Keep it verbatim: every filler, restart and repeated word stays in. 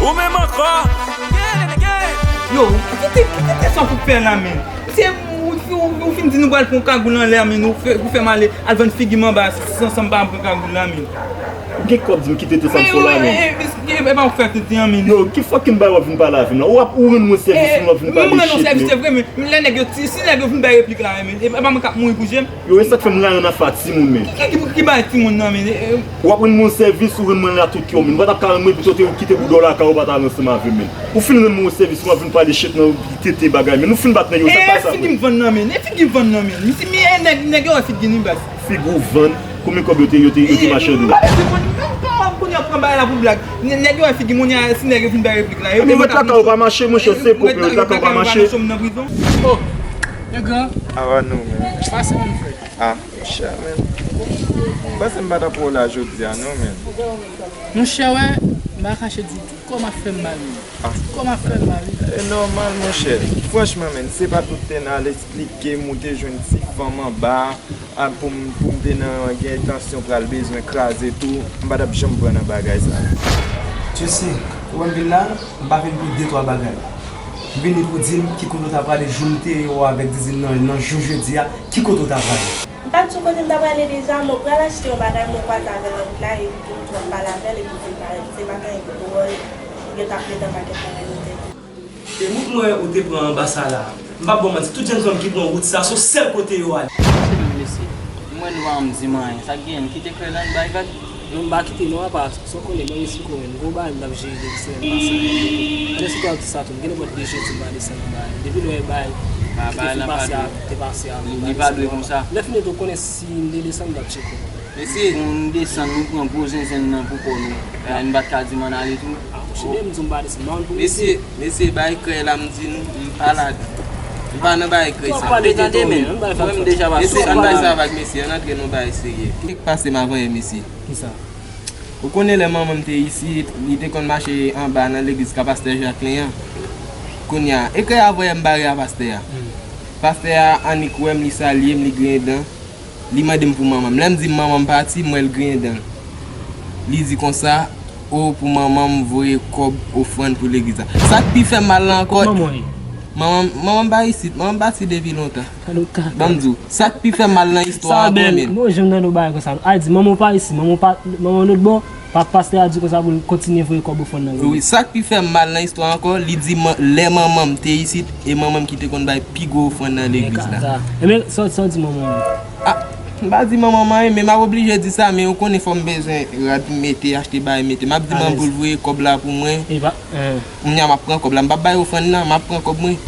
Ou menm ankò. Yo, kite, kite sa pou fè la, men. Misye, ou, ou, ou fin di nou pral pran kagoul anlè, men ou fè, ou fè m ale al vann figi m anba san, san m pa pran kagoul la, men. Ou gen kòb di m kite te sa m fè la, men. E pa ou fè tete an, men. Yo, ki fucking bay w ap vin pale avè m la? Ou ap, ou rann mwen sèvis, men w ap vin pale shit, men. Mwen rann nou sèvis, se vre, men lè nèg yo, si, si nèg yo vin bay replik la, men, e pa mwen k ap mouri pou je m. Yo, e sa k fè m rayi ann afè a timoun, men. Ki, ki, ki, ki bay timoun nan, men? E, e. W ap rann mwen yon sèvis, ou rann mwen l a tout kè w, men. Ou pa t ap ka rann mwen epi w te kite boudò lakay ou pa t al ansanm avè m, men. Ou fin rann mwen yon sèvis, ou ap vin pale shit nan tete bagay, men. Ou fin bat nèg yo, sa k pase apre? E figi m vann nan, men. E figi m vann nan, men. Misye, men, e nèg, nèg yo wè figi m, baz. Figi w vann? Konbyen kòb yo te, yo te, yo te mache dou? M pa bezwen konn, m pa konnen yo pran bagay la pou blag. Nè-, nèg yo wè figi m, kounye a, si nèg yo vin bay replik la. Ebyen, mèt lakay ou pa mache, monchè, se kòb yo, mèt lakay ou pa mache. Oh, nèg gran. Awa nou, men. Pase, mon frè. Ah, monchè, men. M panse m pa t ap wè w la jodi a, non, men. Monchè, wè, m pa kache ditou. Kò m ap fè m mal, men. Ah. Kò m ap fè m mal, wi. E nòmal, monchè. Franchman, men, se pa tout tè n al eksplike m ou te jwenn ti fanm anba a, pou m, pou m te nan gen entansyon pral bezwen kraze tou, m pa t ap janm pran nan bagay sa. Jesse, ou wè m vin la, m pa vin pou de twa bagay. M vini pou di m ki kote w ta prale jou m te ye w avèk Dizin nan, nan jou jedi a, ki kote w ta prale? M pa t sou kote m ta prale deja, mwen pral achte yon bagay, mwen kwaze avè l nan wout la, epi m twò pale avè l, epi se pa, se pa gen dwòl, yo t ap met an pakèt bagay nan tèt. E wout mwen ou te pran anba sa la, m p ap ba w manti, tout jèn fanm ki pran wout sa, se yon sèl kote yo ale. Se menm mesye. M wè nou pa janm di m anyen. Sa k genyen? Kite krèy la, n bay vag. Non, m pa kite non, apa, sa w konnen, mwen mesye konnen, m gon bagay m t ap jere depi semèn pase a. Pandan se tan ap di sa tou, m gen nenpòt de jedi m pa desann anba a. Depi lè bay, ki te fin pase a, te pase a. Li pa dwe konsa. Lè fini tou, w konnen si m te desann, m t ap tcheke w. Mesye, nou desann, nou pran gwo zenzenn nan pou kò nou. N pa t ka di m ann ale tou. Ah, monchè, men m di w m pa desann, m pa konn pou mesye. Mesye, mesye, bay krèy la, m di nou, m pa ladan. M pa nan bagay krèy sa. Ou tande men, ou m deja pase. Mesye, ann bay sa vag, mesye, ann antre nan bagay serye. Kèk pase m avanyè, mesye. Kisa? Ou konnen lè manman m te isit, li te konn mache anba nan legliz ka pastè Jacquelin an. Kounye a, e krèy avanyè m bare a pastè a. Pastè a annik wè m, li salye m, li griyen dan. Li mande m pou manman m. Lè m di m manman m pati, m wè l griyen dan l. Li di konsa, o, pou manman m voye kòb ofrann pou legliz la. Sa k pi fè m mal la ankò. Manman w ye? Manman m, manman m pa isit. Manman m pati depi lontan. Ban m di w, sa k pi fè m mal nan istwa a, bèl, mwen menm. Mwen janm tande yon bagay konsa. A di, manman w pa isit, manman w pa, manman w lòt bò. Pa, pastè a di konsa pou l kontinye voye kòb ofrann nan legliz. Wi, sa k pi fè m mal nan istwa ankò, li di man, lè manman m te isit, e manman m ki te konn bay pi gwo ofrann nan legliz la. Ebyen, sa, sa w di manman w? Ah, m pa di manman m anyen, men m ap oblije di sa, men ou konnen fò m bezwen rad mete, achte bagay mete. M ap di manman m pou l voye kòb la pou mwen. Kounye a m ap pran kòb la, m p ap bay ofrann nan, m ap pran kòb mwen.